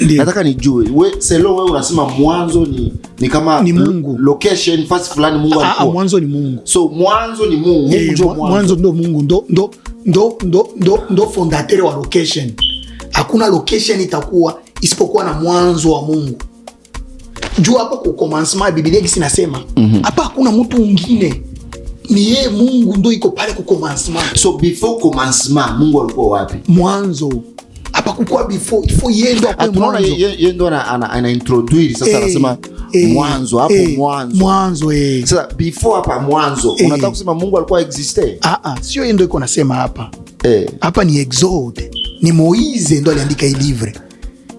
Ndio. Nataka nijue we, selon wewe unasema mwanzo ni kama Ni Mungu. Location fasi fulani Mungu Ah, ah, alikuwa. mwanzo ni Mungu. So mwanzo ni Mungu, Mungu Eh, ndio mwanzo. Mwanzo ndo Mungu, ndo fondateur wa location. Hakuna location itakuwa isipokuwa na mwanzo wa Mungu. Juu hapo ku commencement, Biblia gisi nasema hapa hakuna mtu mwingine, ni yeye Mungu ndo iko pale ku commencement. So before commencement Mungu alikuwa wapi? Mwanzo hapa kukuwa before, ifo yeye ndo Ah, akuwe tunaona mwanzo. ye ndo ana introduce sasa, anasema mwanzo hapo, mwanzo. Mwanzo, eh. Sasa before hapa mwanzo, unataka kusema Mungu alikuwa existe? Ah, ah, sio yeye ndo iko nasema hapa. Hapa ni Exode, ni Moïse ndo aliandika hii livre,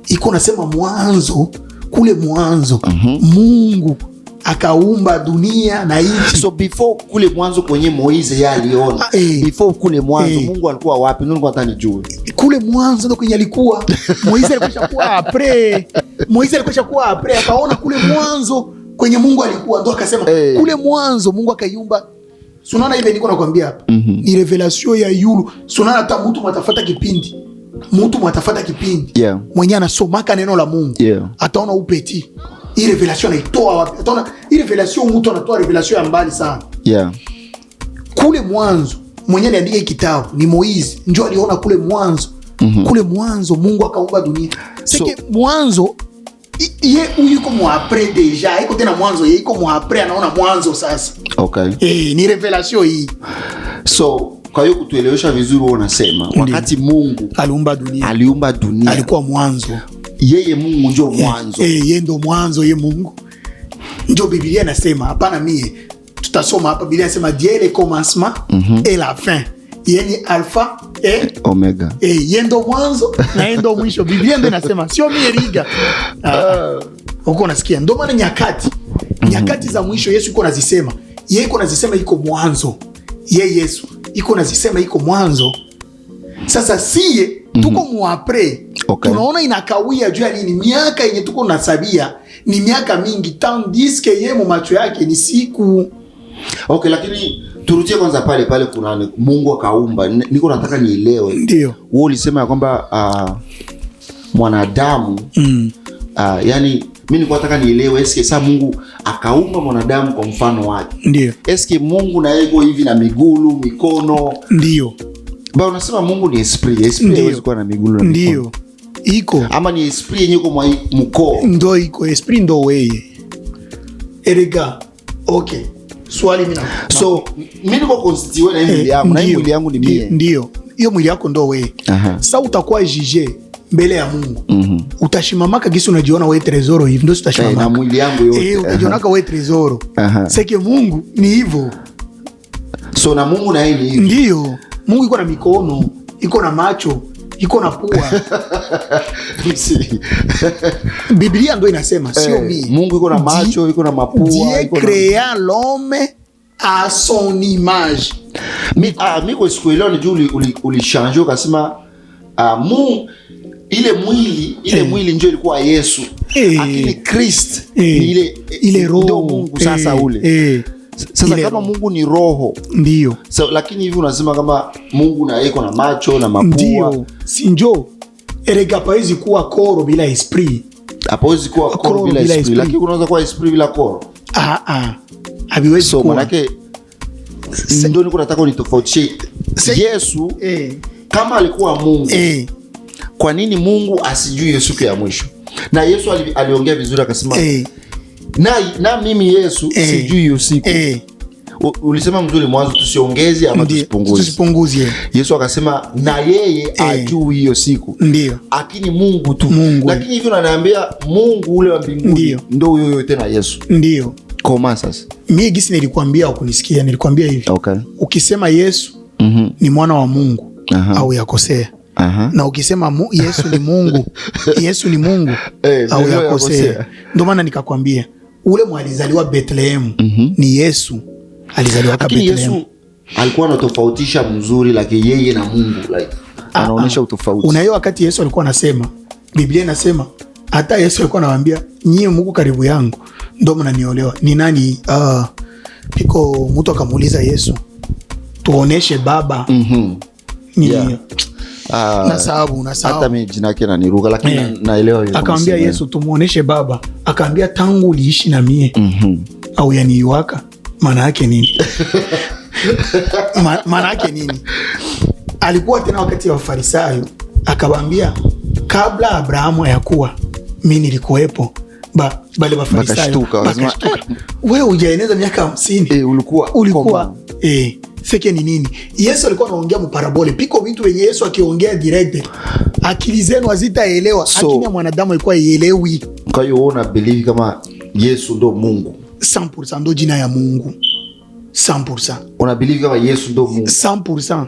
iko nasema mwanzo, kule mwanzo Mungu akaumba dunia na nchi. So before kule mwanzo kwenye Moise yeye aliona, Ah, eh. before kule mwanzo, Mungu alikuwa wapi? Ndio nilikuwa nataka nijue. Kule mwanzo ndo kwenye alikuwa. Moïse alikwisha kuwa après. Moïse alikwisha kuwa après, akaona kule mwanzo kwenye Mungu alikuwa, ndo akasema kule mwanzo Mungu akaiumba. Si unaona hivi niko nakwambia hapa ni révélation ya yulu. Si unaona hata mtu mwatafata kipindi, mtu mwatafata kipindi mwenye anasomaka neno la Mungu ataona upeti hii révélation anaitoa wapi? Ataona hii révélation, mtu anatoa révélation ya mbali sana. Kule mwanzo mwenye aliandika hii kitabu ni Moïse, njo aliona kule mwanzo. Kule mwanzo Mungu akaumba dunia. Seke mwanzo ye huyu iko mu après déjà, iko tena mwanzo, ye iko mu après, anaona mwanzo sasa. Eh, ni révélation hii. So kwa hiyo kutuelewesha vizuri, wewe unasema wakati Mungu aliumba dunia, aliumba dunia, alikuwa mwanzo. Yeye Mungu ndio mwanzo. Eh, ye ndo mwanzo, ye Mungu njo Biblia inasema. Hapana, mie tutasoma hapa, Biblia inasema Dieu est le commencement et la fin, ye ni alpha et Omega. Eh, ye ndo mwanzo na ye ndo mwisho. Biblia ndo inasema, sio mie Riga. Ah, uko unasikia? Ndo maana nyakati za mwisho Yesu iko nazisema, ye iko nazisema iko mwanzo, ye Yesu iko nazisema iko mwanzo. Sasa siye tuko mu après. Tunaona inakawia juu ya nini? Miaka yenye tuko nasabia ni miaka mingi, tandis que ye mu macho yake ni siku. Okay, lakini turudie kwanza pale pale kuna Mungu akaumba. Niko nataka nielewe. Ndio. Wewe ulisema ya kwamba mwanadamu yani mi nilikuwa nataka nielewe, eske sa Mungu akaumba mwanadamu kwa mfano wake, Ndio. Eske Mungu na yeye iko hivi na migulu, mikono? Ndio. Ba unasema Mungu ni esprit, esprit Ndio. haiwezi kuwa na migulu na mikono. Ndio, iko. Ama ni esprit yenye iko mwa mkoo? Ndo iko esprit, ndo weye erega. Okay, swali mina So mi niko constitué na hii mwili yangu, na hii mwili yangu ni mie. Ndio, hiyo mwili yako ndo weye. Sa utakuwa jugé mbele ya Mungu, utashimamaka gisi unajiona we Tresoro hivi ndo Eh, na utashimamaka. mwili yangu yote. Eh, utajionaka we Tresoro. Seke Mungu ni hivyo. So na Mungu na yeye ni hivi. Ndio, Mungu iko na mikono, iko na macho, iko na pua. Biblia ndo inasema, sio Eh, mie. Mungu iko na macho, iko na mapua, Dieu iko na créa l'homme à son image. Mi kwa sikuelewa ni juu ulichange ukasema mu ile mwili ile mwili ndio ilikuwa Yesu, lakini Christ ni ile Ile roho. Ndio Mungu sasa ule. Sasa Ile kama roho. Mungu ni roho, Ndio. so, lakini hivi unasema kama Mungu na yeye iko na macho na mapua. Ndio, sinjo erega paezi kuwa corps bila esprit. Hapawezi kuwa corps Corps bila bila esprit, esprit. lakini kunaweza kuwa esprit bila corps. Ah, ah, haviwezi So kuwa. manake ndio niko nataka unitofautishe Yesu kama alikuwa Mungu, kwa nini Mungu asijui hiyo siku ya mwisho? Na Yesu aliongea vizuri akasema, na mimi Yesu sijui hiyo siku. Ulisema mzuri mwanzo, tusiongeze ama tusipunguze. Tusipunguze. Yesu akasema na yeye ajui hiyo siku, lakini Mungu tu. Mungu. Lakini hivyo unaniambia Mungu ule wa mbinguni ndo huyo huyo tena Yesu. Ndio. Koma sasa. Mie gisi nilikwambia, ukunisikia, nilikwambia hivi: ukisema Yesu ni mwana wa Mungu au yakosea, na ukisema Yesu ni Mungu, Yesu ni Mungu au ndio yakosea. yakosea. Ndio maana nikakwambia ule mwalizaliwa Bethlehemu ni Yesu alizaliwa Lakini Bethlehemu. Yesu alikuwa anatofautisha mzuri, like yeye na Mungu, like anaonyesha utofauti. Unayo wakati Yesu alikuwa anasema, Biblia inasema hata Yesu alikuwa anawaambia, nyie muko karibu yangu ndo mnaniolewa. Ni nani? Piko mtu akamuuliza Yesu, tuoneshe Baba. Ni Nasahau, nasahau. Hata mimi jina yake naniruka, lakini naelewa hiyo. Akamwambia Yesu, tumuoneshe Baba. Akaambia tangu uliishi na mie au yaniiwaka, maana yake nini? Maana yake nini? Alikuwa tena wakati wa Farisayo, akawaambia kabla Abrahamu hayakuwa mimi nilikuwepo. Bale Mafarisayo bakashtuka. Wewe hujaeneza miaka 50. Ulikuwa seke ni nini? Yesu alikuwa anaongea muparabole. Piko vitu wenye Yesu akiongea direct, akili zenu hazitaelewa. So, akili ya mwanadamu ilikuwa ielewi. Kwa hiyo wewe una believe kama Yesu ndo Mungu? 100% ndo jina ya Mungu. 100%. Una believe kama Yesu ndo Mungu? 100%.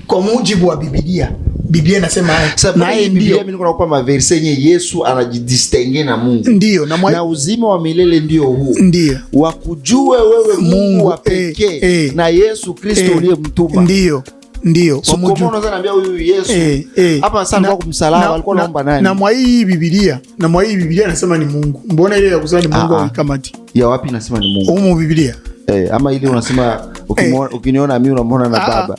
Kwa mujibu wa Biblia. Biblia inasema naye ndio. Biblia mimi niko nakupa maverse yenye Yesu anajidistingue na Mungu. Ndio, na uzima wa milele ndio huu. Ndio. Wakujue wewe Mungu wa pekee na Yesu Kristo uliyemtuma. Ndio. Ndio. So, kwa unaweza niambia huyu Yesu hapa sasa alikuwa kumsalaba, alikuwa anaomba nani? Na mwa hii Biblia, na mwa hii Biblia inasema ni Mungu. Mbona ile ya kusema ni Mungu haikamati? Ya wapi inasema ni Mungu? Humu Biblia. Ama ile unasema ukiniona mimi unamwona na Baba.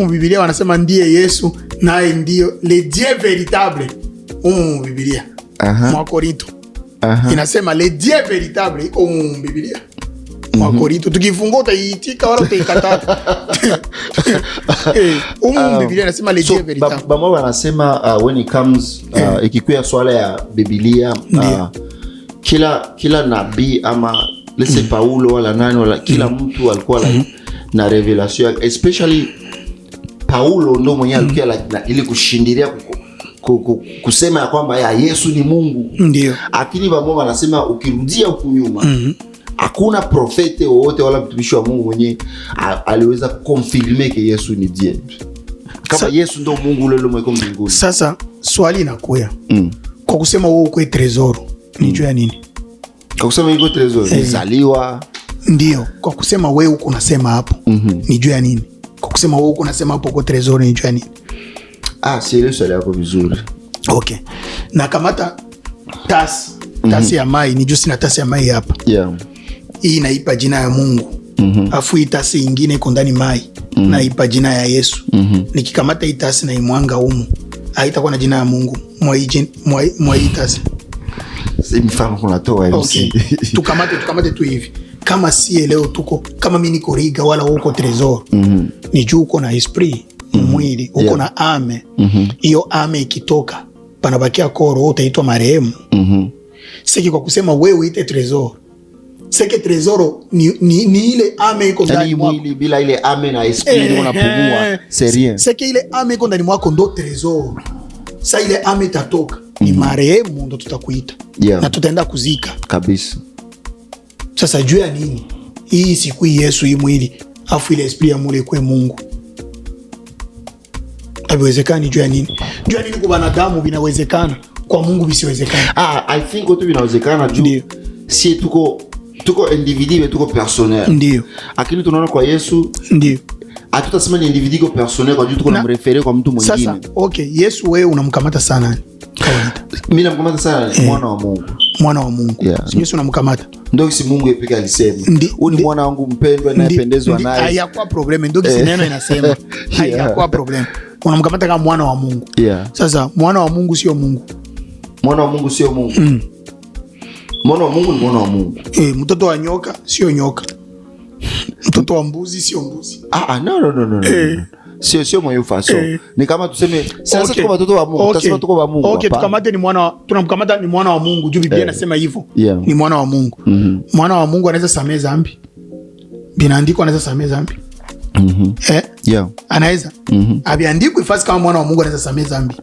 Biblia wanasema ndiye Yesu naye ndio le Dieu véritable. Biblia. Mwa Korinto. Inasema le Dieu véritable iko Biblia. Mwa Korinto tukifungua utaiitika wala utaikataa. Biblia inasema le Dieu véritable. Baba wanasema when it comes ikikuwa swala ya Biblia, kila nabii ama let's say Paulo wala nani wala kila mtu alikuwa like na revelation, especially Paulo ndo mwenye alikuwa like ili kushindilia kusema ya kwamba ya Yesu ni Mungu. Ndio. Lakini baba anasema ukirudia huku nyuma hakuna profete wowote wala mtumishi wa Mungu mwenye aliweza kuconfirmer ke Yesu ni Dieu. Kama Yesu ndo Mungu ule mweko mbinguni. Sasa swali inakuya. Kwa kusema wewe uko Tresor ni juu ya nini? Kwa kusema yuko Tresor nizaliwa. Ndio, kwa kusema wewe uko unasema hapo ni juu ya nini? Kwa kusema wewe uko unasema hapo uko Tresor ni juu ya nini? Sielewi swali yako vizuri. Okay. Na kamata tasi ya mai, ni juu sina tasi ya mai hapa. Yeah. Hii naipa jina ya Mungu. Afu hii tasi nyingine iko ndani mai, naipa jina ya Yesu. Nikikamata hii tasi na imwanga humu, haitakuwa na jina ya Mungu. Mwa hii tasi. Si mfano kunatoa MC. Okay. Tukamate tu hivi. Kama si leo tuko, kama mimi niko Riga wala uko Tresor. Ni juu uko na esprit mwili, uko na ame. Hiyo ame ikitoka, panabakia koro, utaitwa marehemu. Siki kwa kusema wewe uite Tresor. Seke Tresor ni ile ame iko ndani mwako. Mwili bila ile ame na esprit unapumua, c'est rien. Seke ile ame iko ndani mwako ndo Tresor. Sa ile ame itatoka, ni marehemu ndo tutakuita. Na tutaenda kuzika. Kabisa. Sasa juu ya nini? Hii siku Yesu hii mwili, afu ile esprit ya mule kwa Mungu. Haiwezekani juu ya nini? Juu ya nini kwa wanadamu vinawezekana, kwa Mungu visiwezekana? I think wote vinawezekana juu si tuko individu tuko personnel. Ndio. Lakini tunaona kwa Yesu ndio. Hatutasema ni individu ko personnel kwa juu tuko namrefere kwa mtu mwingine. Sasa okay, Yesu wewe unamkamata sana kawaida. Mimi namkamata sana mwana wa Mungu. Mwana wa Mungu. Yeah. Yesu unamkamata. Ndio kisi Mungu yeye alisema. Huyu ni mwana wangu mpendwa nayependezwa naye. Hayakuwa problem, ndio kisi neno inasema. Hayakuwa problem. Unamkamata kama mwana wa Mungu. Sasa mwana wa Mungu sio Mungu. Mwana wa Mungu sio Mungu. Mwana wa Mungu ni mwana wa Mungu. Mtoto wa nyoka sio nyoka. Mtoto wa mbuzi sio mbuzi. No. Sio mwa faso. Ni kama tuseme sasa tuko watoto wa Mungu, tutasema tuko wa Mungu. Okay, tukamate ni mwana, tunamkamata ni mwana wa Mungu juu Biblia inasema hivyo. Ni mwana wa Mungu. Mwana wa Mungu anaweza samehe dhambi. Binaandikwa anaweza samehe dhambi. Yeah. Anaweza. Abiandikwa fasi kama mwana wa Mungu anaweza samehe dhambi.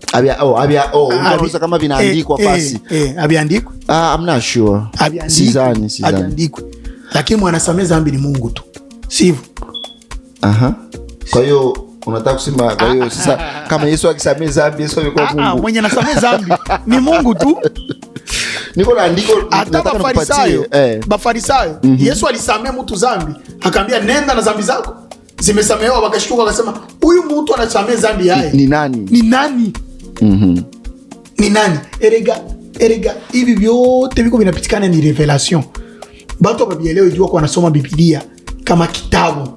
Unaweza kama vinaandikwa fasi. Abiandikwa. I'm not sure. Sizani. Abiandikwa. Lakini mwana samehe dhambi ni Mungu tu. Sivyo? Kwa hiyo unataka kusema kwa hiyo sasa kama Yesu akisamehe dhambi Yesu amekuwa Mungu. Mwenye anasamehe dhambi ni Mungu tu. Niko na andiko nataka nikupatie. Bafarisayo. Yesu alisamehe mtu dhambi, akamwambia nenda na dhambi zako zimesamehewa. Wakashtuka wakasema huyu mtu anasamehe dhambi yake ni nani? Ni nani? Ni nani? Erega hivi vyote viko vinapitikana ni revelation. Watu wabielewe jua kwa wanasoma Biblia kama kitabu.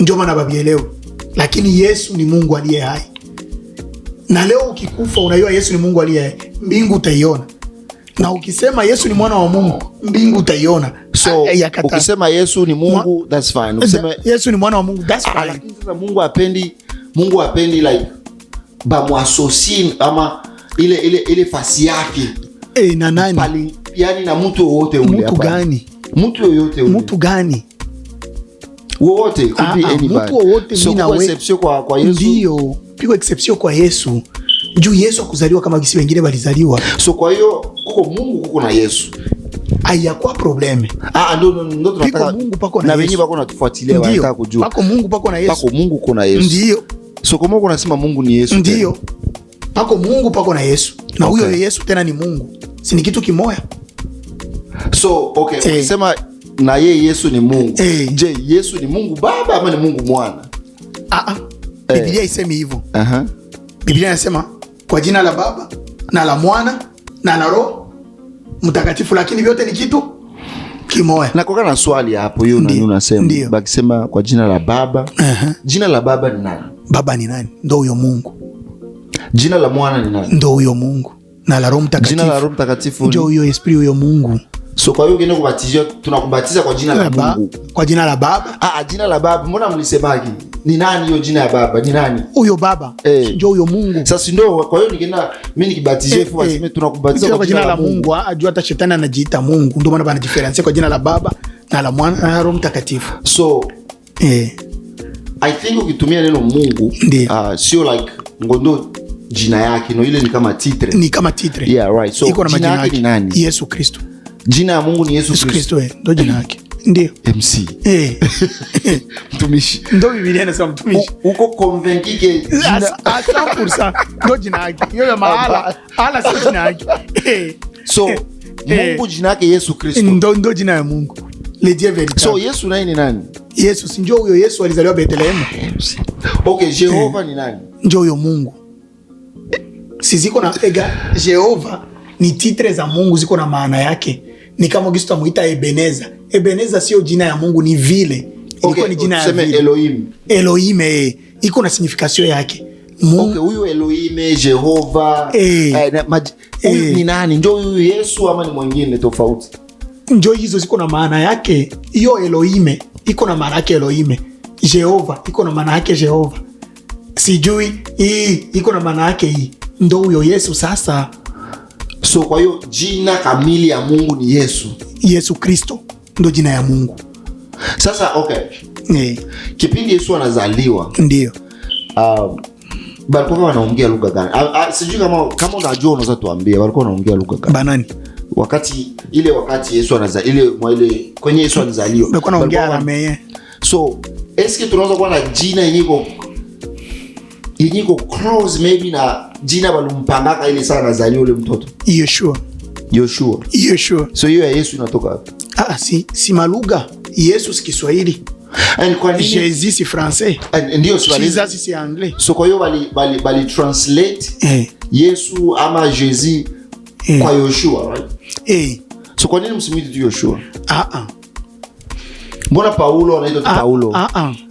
Ndio maana babielewe. Lakini Yesu ni Mungu aliye hai. Na leo ukikufa unajua Yesu ni Mungu aliye hai, mbingu utaiona. Na ukisema Yesu ni mwana wa Mungu, mbingu utaiona. So ukisema Yesu ni Mungu, that's fine. Ukisema Yesu ni mwana wa Mungu, that's fine. Lakini sasa Mungu hapendi like bamuasosie ama ile fasi yake. Na nani? Pali, yani na mtu wowote ule. Mtu gani? Mtu yoyote ule. Mtu gani? Wowote, could be anybody. Mtu wowote, so mimi na kwa wewe. Exception kwa Yesu. Ndio, pigwa exception kwa Yesu. Juu Yesu akuzaliwa kama gisi wengine walizaliwa. So kwa hiyo kuko Mungu kuko na Yesu. Hayakuwa probleme. Ndo tunataka Piko Mungu pako na na Yesu. wenyewe wako natufuatilia wanataka kujua. Pako Mungu pako na Yesu. Pako Mungu kuna Yesu. Ndio. So kama uko unasema Mungu ni Yesu. Ndio. Pako Mungu pako na Yesu. Na huyo Yesu tena ni Mungu. Si ni kitu kimoya? So okay, ukisema na yeye Yesu ni Mungu. Je, Yesu ni Mungu Baba ama ni Mungu Mwana? Biblia isemi hivyo. Biblia inasema kwa jina la Baba na la Mwana na la Roho Mtakatifu, lakini vyote ni kitu kimoya. Na kwa na swali hapo hiyo nani unasema? Bakisema kwa jina la Baba. Jina la Baba ni nani? Baba ni nani? Ndio huyo Mungu. Jina la Mwana ni nani? Ndio huyo Mungu. Na la Roho Mtakatifu. Jina la Roho Mtakatifu ndio huyo Esprit, huyo Mungu. So kwa hiyo ukienda kubatizwa tunakubatiza kwa jina la Mungu. Kwa jina la Baba? Jina la Baba. Mbona mlisemagi? Ni nani hiyo jina ya Baba? Ni nani? Huyo Baba. Ndio huyo Mungu. Sasa ndio kwa hiyo nikienda mimi nikibatizwa hivyo waseme tunakubatiza kwa jina la Mungu. Ajua hata shetani anajiita Mungu. Ndio maana banadifferenciate kwa jina la Baba na la Mwana na Roho Mtakatifu. So I think ukitumia neno Mungu sio like ngondo jina yake, no, ile ni kama titre. Ni kama titre. Yeah, right. So iko na jina majina yake ni nani? Yesu Kristo. Jina ya Mungu ni Yesu Kristo. Ndio jina yake. Ndio. MC. Mtumishi. Ndio Biblia inasema mtumishi. Uko convaincu que jina 100% ndio jina yake. Hiyo ya mahala, ala sio jina yake. So Mungu jina yake Yesu Kristo. Ndio jina ya Mungu. Le Dieu véritable. So Yesu naye ni nani? Yesu si ndio huyo Yesu alizaliwa Bethlehem. Okay, Jehova ni nani? Ndio huyo Mungu. Si ziko na ega Jehova ni titre za Mungu ziko na maana yake. Ni kama gisi tumuita Ebeneza. Ebeneza sio jina ya Mungu, ni vile. Ilikuwa ni jina ya vile. Elohim. Elohim iko na signification yake. Mungu. Okay, huyu Elohim, Jehova, huyu ni nani? Ndio huyu Yesu ama ni mwingine tofauti? Ndio hizo ziko na maana yake. Hiyo Elohim iko na maana yake Elohim. Jehova iko na maana yake Jehova. Sijui hii iko na maana yake hii. Ndio huyo Yesu sasa. So kwa hiyo jina kamili ya Mungu ni Yesu. Yesu Kristo ndio jina ya Mungu. Sasa okay. Kipindi Yesu anazaliwa. Ndio. Balikuwa wanaongea lugha gani? Sijui kama unajua unaweza tuambia walikuwa wanaongea lugha gani? Banani. Wakati Yesu anazaliwa ile kwenye Yesu anazaliwa. Walikuwa wanaongea Arameye. So eske tunaweza kuwa na jina yenye iko close maybe na jina walimpangaka ile sana anazaliwa ule mtoto? Yeshua. Yeshua. So hiyo ya Yesu inatoka wapi? Si malugha. Yesu si Kiswahili. And kwa nini? Jesus si français. Ndio Swahili. Jesus si anglais. So kwa hiyo bali translate Yesu ama Jesus kwa Yoshua, right? So kwa nini msimwite tu Yoshua? Mbona Paulo anaitwa Paulo?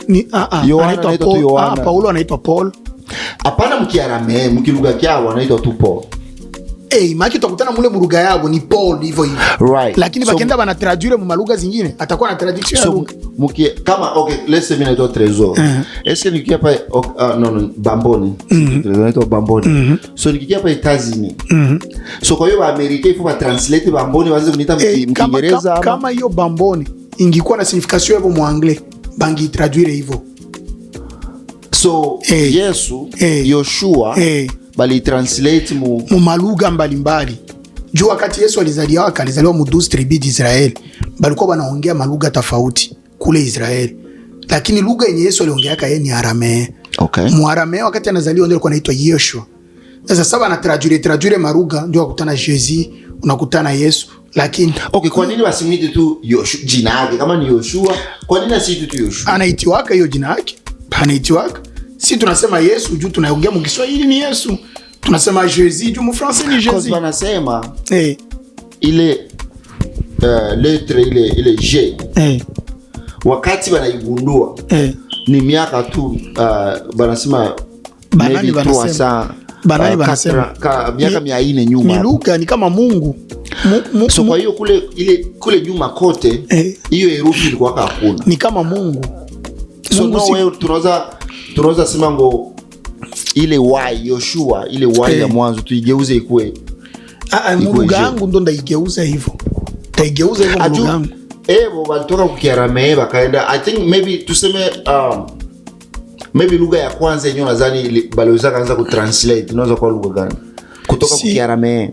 Ni Yohana anaitwa tu Yohana. Paulo anaitwa Paul. Hapana, mkiaramee, mkilugha kyao anaitwa tu Paul. Maki utakutana mule mlugha yao ni Paul hivyo hivyo. Right. Lakini so, bakienda bana traduire mu malugha zingine, atakuwa na traduction ya lugha. Kama okay, let's say mimi naitwa Trésor. Est-ce que nikikia pa no Bamboni. Trésor naitwa Bamboni. So nikikia pa États-Unis. So kwa hiyo ba Amerika il faut ba translate Bamboni waanze kuniita Kiingereza. Kama hiyo Bamboni ingikuwa na signification hivyo mu anglais, bangi traduire hivyo. So Yesu, Yoshua bali translate mu malugha mbalimbali. Juu wakati Yesu alizaliwa, alizaliwa mu 12 tribus d'Israël. Balikuwa wanaongea malugha tofauti kule Israeli. Lakini lugha yenye Yesu aliongeaka yeye ni Aramee. Okay. Mu Aramee wakati anazaliwa ndio alikuwa anaitwa Yeshua. Sasa sasa na traduire maruga ndio akutana Jesus, unakutana Yesu. Lakini okay, kwa nini wasimwite tu Yoshua jina yake? Kama ni Yoshua, kwa nini asiitwe tu Yoshua? Anaitiwaka hiyo jina yake. Anaitiwaka. Si tunasema Yesu juu tunaongea mu Kiswahili ni Yesu. Tunasema Jesus juu mu Français ni Jesus. Kwa wanasema ile lettre ile G. Wakati wanaigundua Ni miaka tu banasema Banani maybe banasema? 300, Banani banasema? miaka 400 nyuma. Ni lugha, ni kama Mungu. So kwa hiyo kule ile kule nyuma kote hiyo herufi ilikuwa hakuna. Ni kama Mungu. So Mungu no way tunaweza sema ngo ile Y Yoshua, ile Y ya mwanzo tuigeuze ikue. Ikuwe Lugha je. yangu ndo ndaigeuza hivyo. Taigeuza hivyo lugha yangu. Ebo walitoka ku Kiaramee bakaenda, I think maybe tuseme maybe lugha ya kwanza yenyewe nadhani baliweza kaanza kutranslate inaweza kuwa lugha gani kutoka ku Kiaramee?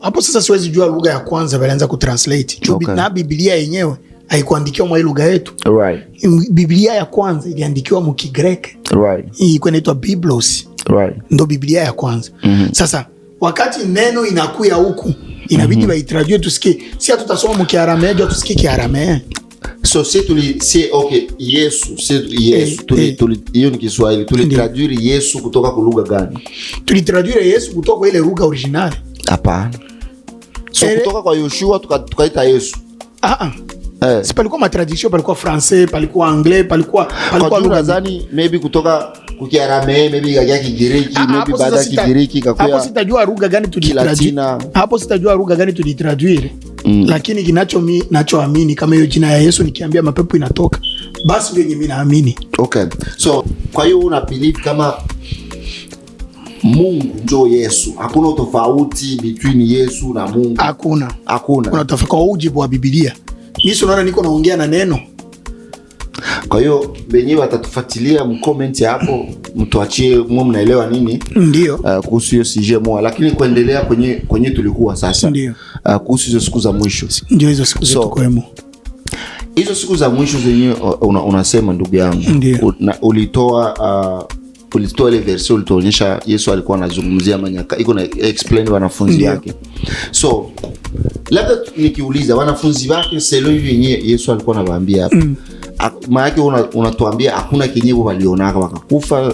Hapo sasa siwezi jua lugha ya kwanza walianza kutranslate. Okay. Na Biblia yenyewe haikuandikiwa mwa lugha yetu. Right. Biblia ya kwanza iliandikiwa mu Kigreki. Right. Ilikuwa inaitwa Biblos. Right. Ndo Biblia ya kwanza. Sasa wakati neno inakuya huku inabidi baitraduire tusikie. Si hatutasoma mu Kiaramee, jua tusikie Kiaramee. So si tuli si okay Yesu si Yesu tuli hiyo ni Kiswahili tuli traduire Yesu kutoka kwa lugha gani? Tulitraduire Yesu kutoka kwa ile lugha original. Hapana. So kutoka kwa Yoshua tukaita Yesu. Si palikuwa matraduction, palikuwa français, palikuwa anglais, palikuwa Kwa lugha nadhani maybe kutoka kwa Kiaramee, maybe ikaja Kigiriki, maybe baada ya Kigiriki ikakuwa hapo sitajua lugha gani tulitraduire. Kilatina. Hapo sitajua lugha gani tulitraduire. Lakini kinachoamini kama hiyo jina ya Yesu nikiambia mapepo inatoka, basi ndio mimi naamini. Okay. So kwa hiyo una believe kama Mungu ndio Yesu. Hakuna tofauti between Yesu na Mungu. Hakuna. Hakuna. Kuna tofauti kwa ujibu wa Biblia. Mimi si unaona niko naongea na neno. Kwa hiyo wenyewe watatufuatilia mcomment hapo, mtuachie mwe mnaelewa nini ndio kuhusu hiyo sujet moja, lakini kuendelea kwenye tulikuwa sasa. Ndio. Kuhusu hizo siku za mwisho. Ndio hizo siku zetu kwemo. Hizo siku za mwisho zenyewe unasema ndugu yangu. Ulitoa ile verse ulituonyesha Yesu alikuwa anazungumzia manyaka, iko na explain wanafunzi wake. So labda nikiuliza wanafunzi wake selo hivi yenyewe Yesu alikuwa anawaambia hapa. Maana yake unatuambia hakuna kenye walionaka wakakufa,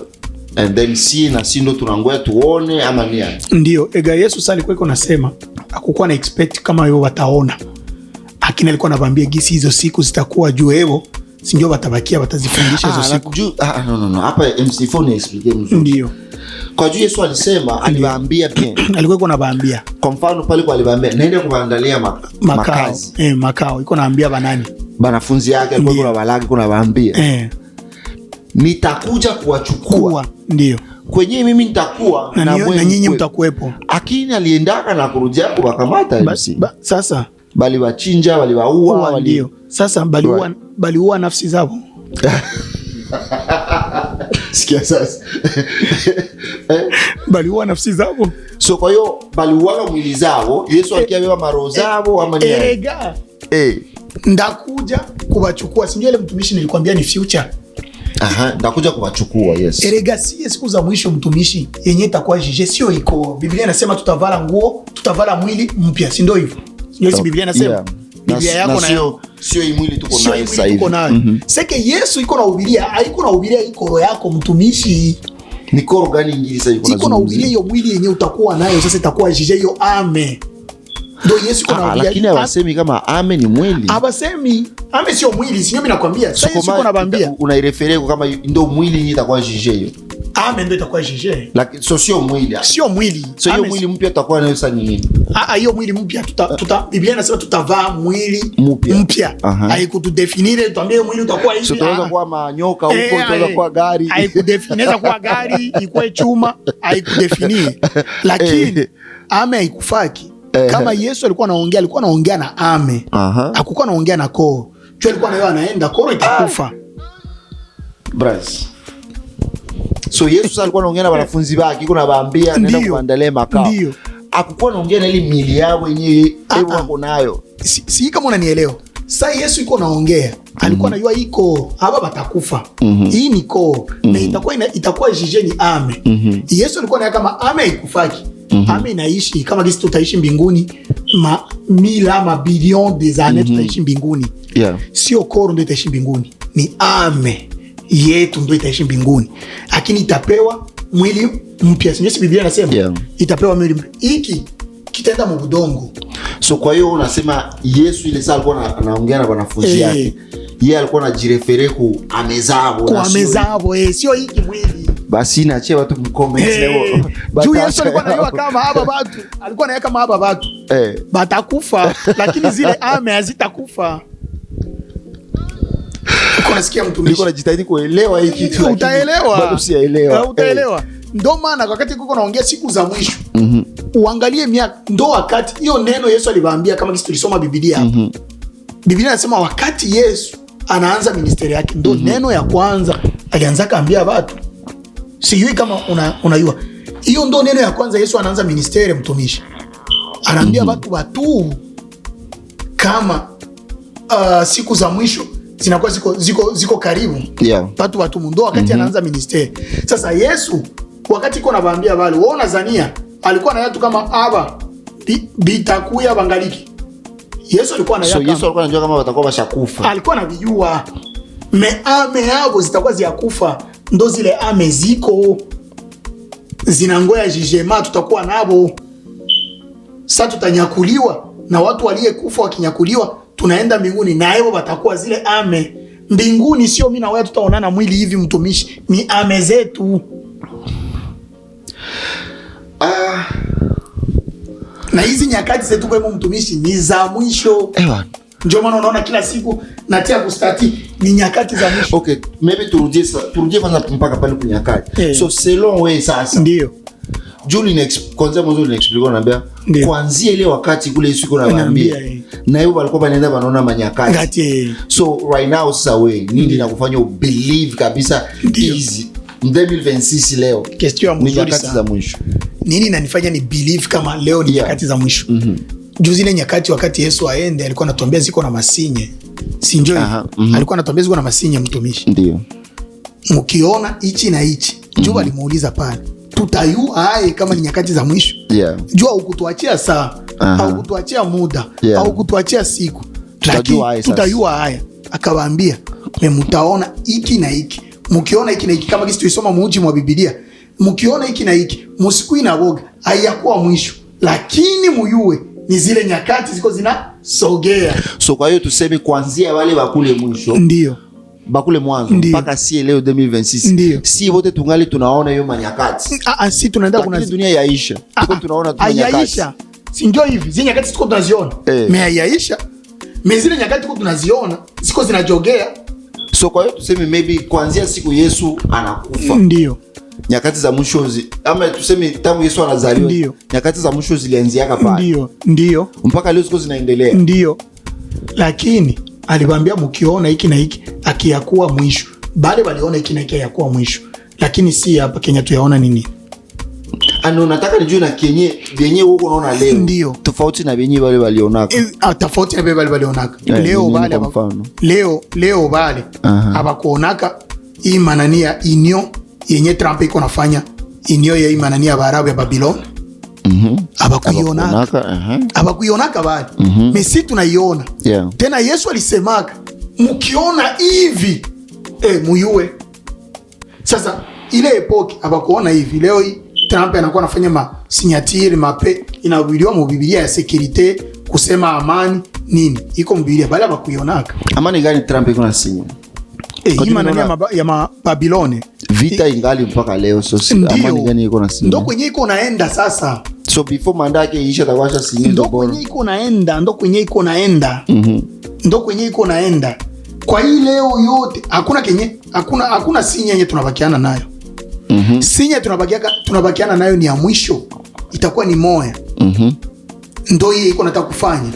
and then si na si ndo tunangoja tuone ama ni aje? Ndio, ega Yesu sasa alikuwa iko nasema hakukuwa na expect kama wao wataona. Lakini alikuwa anawaambia gisi hizo siku zitakuwa juu evo, si ndio watabakia watazifundisha hizo siku. No. Hapa MC4 ni explique mzuri. Ndio. Kwa juu Yesu alisema, aliwaambia pia. Alikuwa iko anawaambia. Kwa mfano pale kwa aliwaambia naenda kuwaandalia makazi. Makao. Iko naambia banani? Banafunzi yake alikuwa kuna walaki, kuna waambia. Nitakuja kuwachukua. Ndio. Kwenye mimi nitakuwa na nyinyi mtakuwepo. Lakini aliendaka na kurudia kuwakamata MC. Sasa bali wachinja, bali waua, ndio. Sasa bali waua nafsi zao. Sikia sasa. Bali waua nafsi zao. So kwa hiyo bali waua mwili zao, Yesu akiabeba maroho zao ama ni erega. Ndakuja kuwachukua. Si ndio ile mtumishi nilikwambia ni future. Aha, ndakuja kuwachukua, yes. Erega si siku za mwisho mtumishi yenye itakuwa jije sio iko. Biblia inasema tutavala nguo, tutavala mwili mpya, si ndio hivyo? Ndio si Biblia inasema. Yeah. Biblia yako na sio hii mwili tuko nayo sasa hivi. Seke Yesu iko na ubiria, haiko na ubiria iko roho yako mtumishi. Ni koro gani ingine sasa iko na iko na ubiria hiyo mwili yenyewe utakuwa nayo sasa itakuwa jije hiyo ame. Ndio Yesu iko na ubiria. Lakini hawasemi kama ame ni mwili. Hawasemi ame sio mwili, sio mimi nakwambia. Sasa Yesu iko nabaambia. Unairefere kama ndio mwili yenyewe itakuwa jije hiyo. Ame ndio itakuwa jije. Lakini so sio mwili. Sio mwili. So hiyo mwili mpya utakuwa nayo sasa nini? Hiyo mwili mpya Biblia inasema tutavaa mwili mpya. Haikutudefinire tuambie mwili utakuwa hivi. So tunaweza kuwa manyoka huko, tunaweza kuwa gari. Haikudefinire kuwa gari, ikuwe chuma, haikudefinire. Lakini ame haikufaki. Kama Yesu alikuwa anaongea, na ame. Hakukuwa anaongea na koo. Chua alikuwa nayo anaenda koro itakufa. Bras. So Yesu alikuwa anaongea na wanafunzi wake, iko anawaambia nenda kuandalia makao. Ndio. Hakukuwa anaongea na ile miili yao wenyewe hebu wako nayo. Si kama unanielewa. Sasa Yesu iko anaongea, alikuwa anajua iko hapa batakufa. Hii ni koo na itakuwa jije ni ame. Yesu alikuwa anaona kama ame haikufaki. Ame inaishi kama gisi tutaishi mbinguni ma mila ma billion des années tutaishi mbinguni. Yeah. Sio koro ndio itaishi mbinguni, ni ame yetu ndio itaishi mbinguni. Lakini itapewa mwili mpya. Sio Biblia inasema? Yeah. Itapewa mwili mpya. Hiki kitaenda mu budongo. So kwa hiyo unasema Yesu ile saa alikuwa anaongea na wanafunzi yake, yeye alikuwa anajiréférer ku âmes zabo, Kwa âmes zabo, sio hiki mwili. Basi naachia watu mcomment leo. Juu Yesu alikuwa anajua kama haba watu, alikuwa anajua kama haba watu batakufa, lakini zile âmes hazitakufa. Uko nasikia, mtumishi? Niko najitahidi kuelewa hii kitu lakini Utaelewa. bado sijaelewa. Utaelewa. Ndo maana wakati kuko naongea siku za mwisho, uangalie miaka, ndo wakati hiyo neno Yesu aliwaambia, kama kisi tulisoma Biblia hapa. Biblia inasema wakati Yesu anaanza ministère yake, ndo neno ya kwanza alianza kaambia watu. Sijui kama unajua hiyo ndo neno ya kwanza Yesu anaanza ministère, mtumishi, anaambia watu watubu kama siku za mwisho zinakuwa ziko karibu. Watu watubu, ndo wakati anaanza ministère. Sasa Yesu wakati iko nawaambia wale, wewe unazania alikuwa na tu kama aba bitakuya bangaliki? Yesu alikuwa So anayaka Yesu alikuwa anajua kama watakuwa bashakufa. Alikuwa anavijua, mais âmes yabo zitakuwa ziyakufa, ndo zile âmes ziko zinangoya jugement, tutakuwa nabo sa tutanyakuliwa na watu waliyekufa. Wakinyakuliwa tunaenda mbinguni na hao watakuwa zile âmes mbinguni. Sio mimi na wewe tutaonana mwili hivi, mtumishi, ni âmes zetu. Ah, Na hizi nyakati zetu kwa mtumishi ni za mwisho. Ewa. Ndio maana unaona kila siku natia kustatus ni nyakati za mwisho. Okay, maybe turudie turudie kwanza mpaka pale kunyakati. So selon wewe sasa. Ndio. Juu kwanza mwanzo uliniexpliquer, unaambia kuanzia ile wakati kule Yesu iko Anaambia, nawaambia. Na hiyo walikuwa wanaenda wanaona manyakati. Ngati So right now sasa wewe nini nakufanya ubelieve kabisa hizi 2026 leo Question ya ni mzuri nyakati sana. za mwisho? Nini inanifanya ni believe kama leo ni nyakati za mwisho? Juu zile nyakati wakati Yesu aende alikuwa anatuambia ziko na masignes, si ndio? Alikuwa anatuambia ziko na masignes, mtumishi. Ndio. Mkiona hichi na hichi, juu alimuuliza pale, tutayua aye kama ni nyakati za mwisho? Jua ukutuachia saa, au kutuachia muda, au kutuachia siku. Tutajua Lakini haya sasa. tutayua haya. Akawaambia mais mutaona hiki na hiki, mkiona hiki na hiki, kama kisi tulisoma muji mwa Bibilia, mkiona hiki na hiki musikui na boga, haiyakuwa mwisho, lakini muyue ni zile nyakati ziko zinasogea. So kwa hiyo tuseme kuanzia wale bakule mwisho, Ndio. bakule mwanzo, mpaka si leo 2026, si wote tungali tunaona hiyo manyakati? Ah, ah, si tunaenda Lakini kuna dunia yaisha, tuko tunaona tu manyakati. Haiyaisha, si ndio hivi zile nyakati tuko tunaziona? Mais haiyaisha, mais zile nyakati tuko tunaziona ziko zinajogea. So kwa hiyo tuseme maybe kuanzia siku Yesu anakufa, Ndio. nyakati za mwisho ama tuseme tangu Yesu anazaliwa, nyakati za mwisho zilianziaka pale Ndio. mpaka leo ziko zinaendelea. Ndio, lakini aliwaambia mkiona hiki na hiki akiyakuwa mwisho. Bale waliona hiki na hiki hayakuwa mwisho, lakini si hapa Kenya tuyaona nini? Ano, nataka nijue na kenye vyenye huko unaona leo tofauti na vyenye wale walionaka. Tofauti na bale balionaka leo, nini bale kwa mfano? Leo bale abakuonaka hii manani ya union yenye Trump iko nafanya, union ya hii manani ya Baarabu ya Babylon. Abakuionaka. Abakuonaka, aha. Abakuionaka bale, mais si tunaiona. Tena Yesu alisemaka mkiona hivi, muyue. Sasa ile époque abakuona hivi. Leo hii Trump anakuwa anafanya ma signature mape inahubiriwa mu Biblia ya sécurité, kusema amani nini iko mu Biblia, bali abakuionaka. Amani gani Trump iko na sinya? Kwa Hii manani ya Mababilone. Vita ingali mpaka leo, so amani gani iko na sinya? Ndo kwenye iko naenda sasa. So before mandat yake iishe atakuwa ashasigner Ndo hizo bora. kwenye iko naenda, ndo kwenye iko naenda, ndo kwenye iko naenda. Kwa hii leo yote hakuna kenye, hakuna signe yenye tunabakiana nayo. Signe tunabakiana nayo ni ya mwisho, itakuwa ni moya. Ndo hii iko nataka kufanya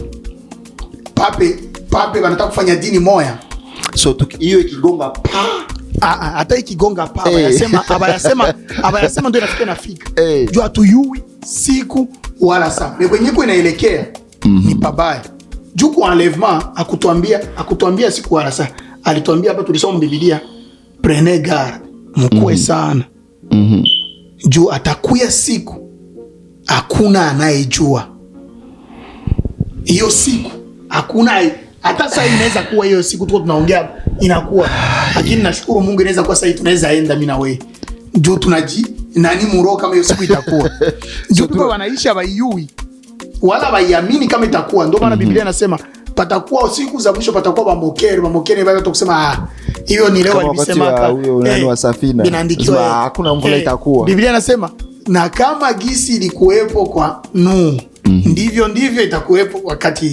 pape wanataka kufanya dini moya. So hiyo ikigonga pa Ah, ah, hata ikigonga pa, abayasema ndo inafika inafika. Juu hatuyui siku wala saa, mais kwenye iko inaelekea ni pabaya. Juu kwa enlèvement akutuambia siku wala saa. Alituambia hapa, tulisoma Biblia, prenez garde, mkuwe sana, juu atakuya siku hakuna anayejua hiyo siku, hakuna. Hata sasa inaweza kuwa hiyo siku tuko tunaongea inakuwa, lakini nashukuru Mungu inaweza kuwa sasa tunaweza enda mimi na wewe, juu tunaji nani muro kama hiyo siku itakuwa, juu tuko wanaisha bayui. Wala baiamini kama itakuwa. Ndio maana Biblia inasema patakuwa siku za mwisho, patakuwa bamokere. Bamokere bado kusema, ah, hiyo ni leo Kama wakati walisemaka. wa huyo nani wa safina. Inaandikiwa, Sema, hakuna mvula itakuwa. Biblia inasema na kama gisi ilikuwepo kwa Nuhu, ndivyo ndivyo itakuwepo wakati.